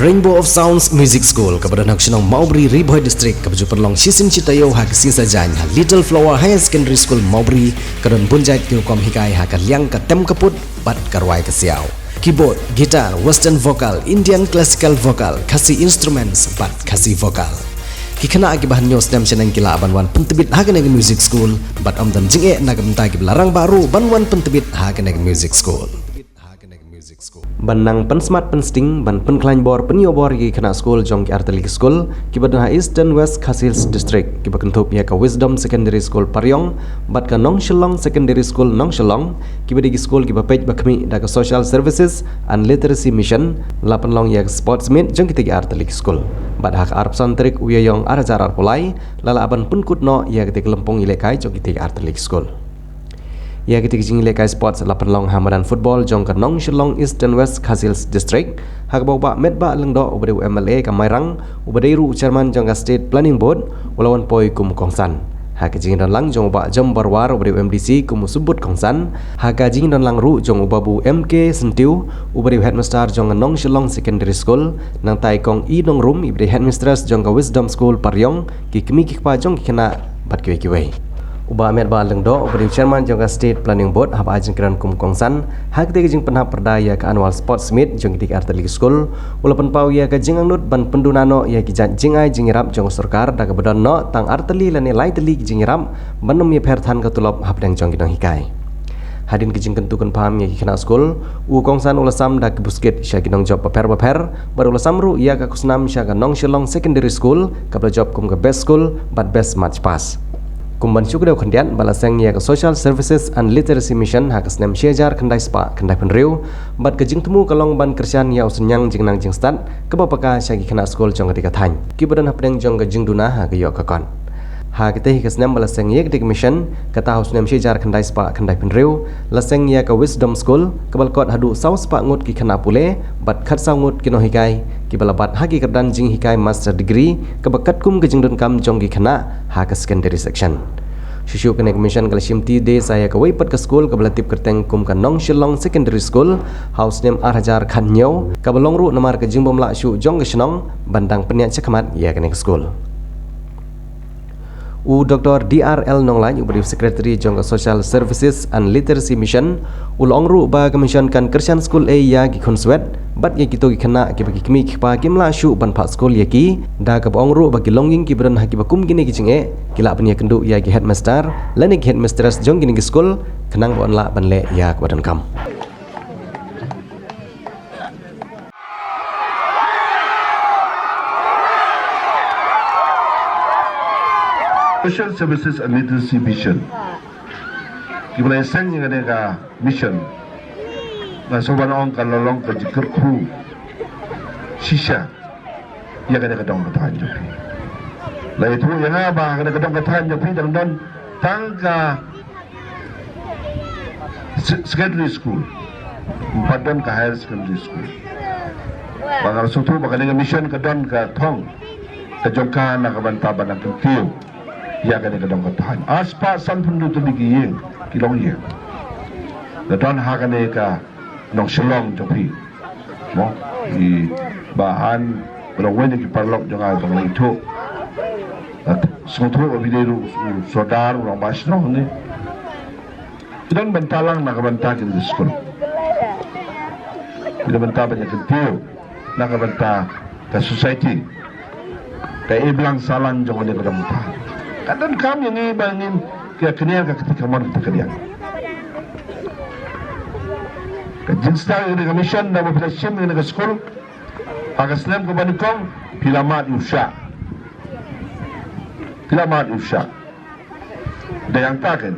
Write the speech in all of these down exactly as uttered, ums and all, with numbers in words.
Rainbow of Sounds Music School, kaba don ha ka shnong Mawbri, Ri Bhoi District, kaba ju pynlong shisien shi taïew ha ka sngi Saitjaiñ ha Little Flower Higher Secondary School Mawbri, ka don bun jait ki rukom hikai ha ka liang ka tem ka put bad ka rwai ka siaw. Keyboard, guitar, western vocal, Indian classical vocal, Khasi instruments bad Khasi vocal. Ki khynnah kiba hynñiew snem shaneng ki lah ban wan pyntbit ha kane ka music school bad ym don jingeh na ka bynta kiba la rangbah ruh ban wan pyntbit ha kane ka music school. Ban nang pynsmat pynsting, ban pynkhlaiñ bor pynïoh bor ïa ki khynnah skul jong ki artylli ki skul kiba don ha Eastern West Khasi Hills District, kiba kynthup ïa ka Wisdom Secondary School Pariong bad ka Nongshillong Secondary School Nongshillong, kiba dei ki skul kiba peit ba khmih da ka Social Services and Literacy Mission, la pynlong ïa ka Sports Meet jong kita ki artylli ki skul. Bad ha ka arphew san tarik u Ïaïong ar hajar arphew lai la lah ban pynkut noh ïa kita ki lympung ïalehkai jong kita ki artylli ki skul. Ïa kita ki jingïalehkai sports la pynlong ha madan football jong ka Nongshillong Eastern West Khasi Hills District, ha kaba u Bah Metbah Lyngdoh uba dei u M L A ka Mairang, uba dei ruh u chairman jong ka State Planning Board, u la wan poi kum u kongsan. Ha ka jingdon lang jong u Bah Jom Barwar uba dei u M D C kum u subud kongsan, ha ka jingdon lang ruh jong u Babu M K Syntiew uba dei u headmaster jong ka Nongshillong Secondary School, nangta i Kong I Nongrum iba dei headmistress jong ka Wisdom School Pariong, ki kmie ki kpa jong ki khynnah bad kiwei kiwei. U Bah Metbah Lyngdoh uba dei u chairman jong ka State Planning Board, haba ai jingkren kum u kongsan ha katei ka jingpynhap pyrda ïa ka Annual Sports Meet jong kitei ki artylli ki skul, u la pynpaw ïa ka jingangnud ban pynduna noh ïa ki jait jingai jingïarap jong ka sorkar da kaba don noh tang artylli lane laitylli ki jingïarap ban ym ïapher than ka tulop hapdeng jong ki nonghikai. Hadien ka jingkyntu kynpham ïa ki khynnah skul, u kongsan u la sam da ki buskit sha ki nongjop bapher bapher bad u la sam ruh ïa ka khusnam sha ka Nongshillong Secondary School kaba la jop kum ka Best School bad Best March Past. Kum ban shu kdew khyndiat ba la seng ïa ka Social Services and Literacy Mission ha ka snem shi hajar khyndai spah khyndaiphew hynriew, bad ka jingthmu ka long ban kyrshan ïa u synñiang jingnang jingstad kaba paka sha ki khynnah skul jong katei ka thaiñ kiba don hapdeng jong ka jingduna ha ka ïoh ka kot. Ha katei ka snem ba la seng ïa katei ka mission, kata ha u snem shi hajar khyndai spah khyndaiphew hynriew la seng ïa ka Wisdom School kaba la kot haduh saw spah ngut ki khynnah pule bad khatsaw ngut ki nonghikai kiba la bat ha ki kyrdan jinghikai master degree kaba katkum ka jingdonkam jong ki khynnah ha ka secondary section. Shuh shuh kane ka mission ka la shimti de sa ïa kawei pat ka skul kaba la tip kyrteng kum ka Nongshillong Secondary School ha u snem ar hajar khathynñiew, kaba long ruh namar ka jingbymlah shuh jong ka shnong ban dang pynïaid shakhmat ïa kane ka skul. U Doktor D R L Nonglait uba dei u Secretary jong ka Social Services and Literacy Mission u la ong ruh ba ka mission kan kyrshan skul ei ïa ki khunswet bad ïa kito ki khynnah kiba ki kmie ki kpa kim lah shuh ban phah skul ïa ki, da kaba ong ruh ba ki longïing kiba don ha kiba kum kine ki jingeh ki lah ban ïakynduh ïa ki headmaster lane ki headmistress jong kine ki skul khnang ba yn lah ban leh ïa kaba donkam. Social Services and Literacy Mission. Kiba la seng ïa kane ka mission, nga sngewbha ban ong ka la long ka jingkyrkhu shisha ïa kane ka dong ka thaiñ jong phi. La ïathuh ïa nga ba kane ka dong ka thaiñ jong phi dang don tang ka se-, secondary school, ym pat don ka higher secondary school. Ba nga la sngewthuh ba kane ka mission ka don ka thong ka jong ka na ka bynta ban kyntiew ïa kane ka dong ka thaiñ. Ar spah sanphew hynriew tylli ki ïing ki longïing. Ka don ha kane ka Nongshillong jong phi. Mo, i Bah Han, ba long uwei na ki paralok jong nga ba nga la ithuh. Nga sngewthuh ba phi dei ruh u sordar, u rangbah shnong ne. Phi don bynta lang na ka bynta kine ki skul. Phi don bynta ban ïakyntiew na ka bynta ka society. Ka imlang sahlang jong kane ka dong ka thaiñ. Ka donkam ïa ngi ba ngin ïa knieh ka kti kamon kita ka diang. Ka jingstad ïa kane ka mission da ba phi la shim ïa kane ka skul ha ka snem kaba nyngkong, phi la mad ïa u shah. Phi la mad ïa u shah. Da ïa kata kein,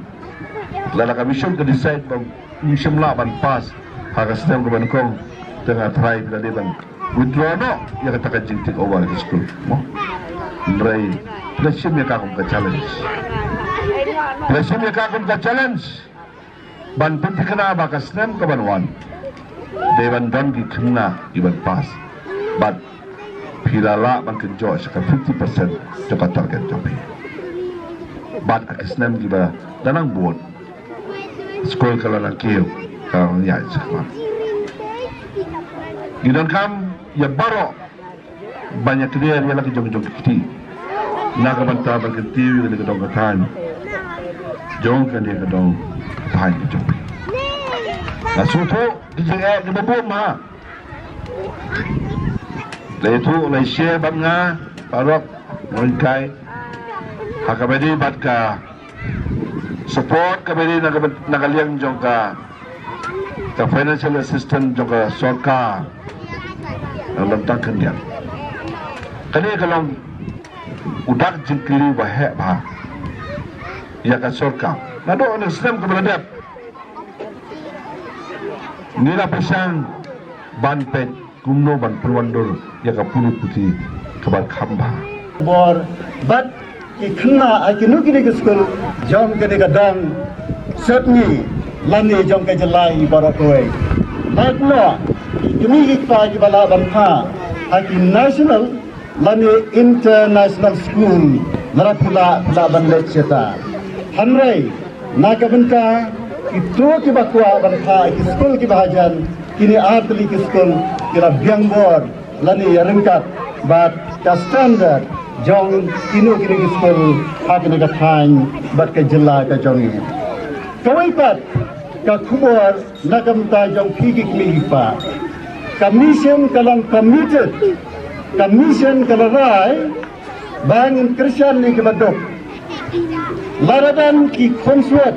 lada ka mission ka decide ba ngim shym lah ban pass ha ka snem kaba nyngkong, te nga tharai phi la dei ban withdraw noh ïa kata ka jingtake over ka skul, mo. Hynrei phi la shim ïa ka kum ka challenge. Phi la shim ïa ka kum ka challenge ban pynthikna ba ka snem kaban wan dei ban don ki khynnah kiban pass. Bad phi la lah ban kynjoh sha ka fifty percent jong ka target jong phi. Bad ha ki snem kiba la nang bud, skul ka la nang kiew, ka la nang ïaid shakhmat. Ngi donkam ïa baroh ban ïa clear ïa la ki jong jong ki kti na ka bynta ban kyntiew ïa kane ka dong ka thaiñ jong kane ka dong ka thaiñ ka jong phi. La shu thoh ki jingeh kiba bun ma. La ïathuh la ïashare bad nga paralok, nga ong kai ha kaba ïadei bad ka support kaba ïadei na ka, na ka liang jong ka, ka financial assistance jong ka sorkar. Nang dang tang khyndiat. Kane ka long u dak jingkylli ba heh bha ïa ka sorkar. Naduh na snem kaba la dep ngi la pyrshang ban peit kumno ban pynwandur ïa ka pule puthi kaba kham bha. Bor bad ki khynnah ha kino kino ki skul jong kane ka dong Sepngi lane jong ka jylla baroh kawei. Bad noh ki kmie ki kpa kiba lah ban phah ha ki national lane international school, lada phi lah, phi lah ban leit shata. Hynrei na ka bynta kito kiba kwah ban phah ki skul kiba hajan, kine ar tylli ki skul ki la biang bor lane ïa ryngkat bad ka standard jong kino kino ki skul ha kane ka thaiñ bad ka jylla ka jong ngi. Kawei pat ka khubor na ka bynta jong phi ki kmie ki kpa. Ka mission ka long committed, ka mission ka la rai ba ngin kyrshan ïa kiba duk. Lada don ki khun swet,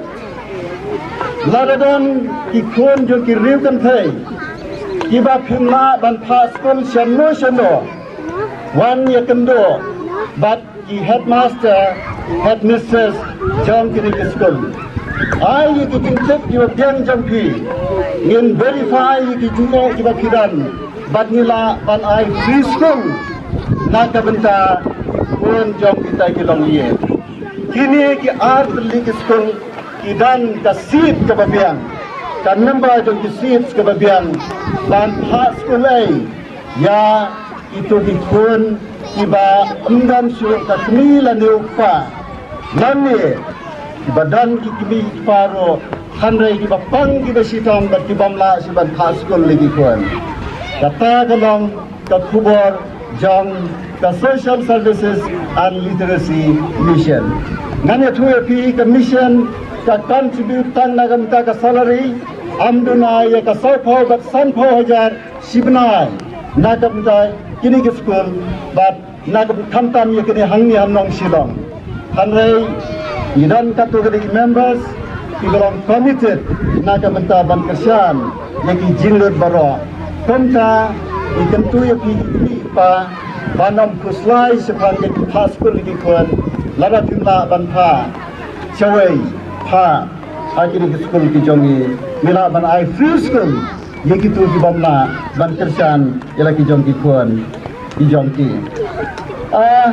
lada don ki khun jong ki riew kynthei kiba phim lah ban phah skul shano shano, wan ïakynduh bad ki headmaster, headmistress jong kine ki skul. Ai ïa ki jingtip kiba biang jong phi, ngin verify ïa ki jingeh kiba phi don bad ngi lah ban ai free school na ka bynta ki khun jong kita ki longïing. Kine ki ar tylli ki skul ki don ka seat kaba biang, ka number jong ki seats kaba biang ban phah skul ei ïa kito ki khun kiba ym don shuh ka kmie lane u kpa, lane kiba don ki kmie ki kpa ruh hynrei kiba pang kiba shitom bad kibym lah shuh ban phah skul ïa ki khun. Kata ka long ka khubor jong ka Social Services and Literacy Mission. Ngan ïathuh ïa phi, ka mission ka contribute tang na ka bynta ka salary, ym duna ïa ka sawphew bad sanphew hajar shi bnai na ka bynta kine ki skul bad na ka bynta khamtam ïa kine hangne ha Nongshillong. Hynrei ngi don katto katne ki members kiba long committed na ka bynta ban kyrshan ïa ki jinglut baroh. Kumta ngi kyntu ïa phi ki kmie ki kpa ban ym khuslai shaphang ka jingphah skul ïa ki khun. Lada phim lah ban phah shawei, phah ha kine ki skul ki jong ngi, ngi lah ban ai free school ïa kito kibym lah ban kyrshan ïa la ki jong ki khun ki jong ki. Ah,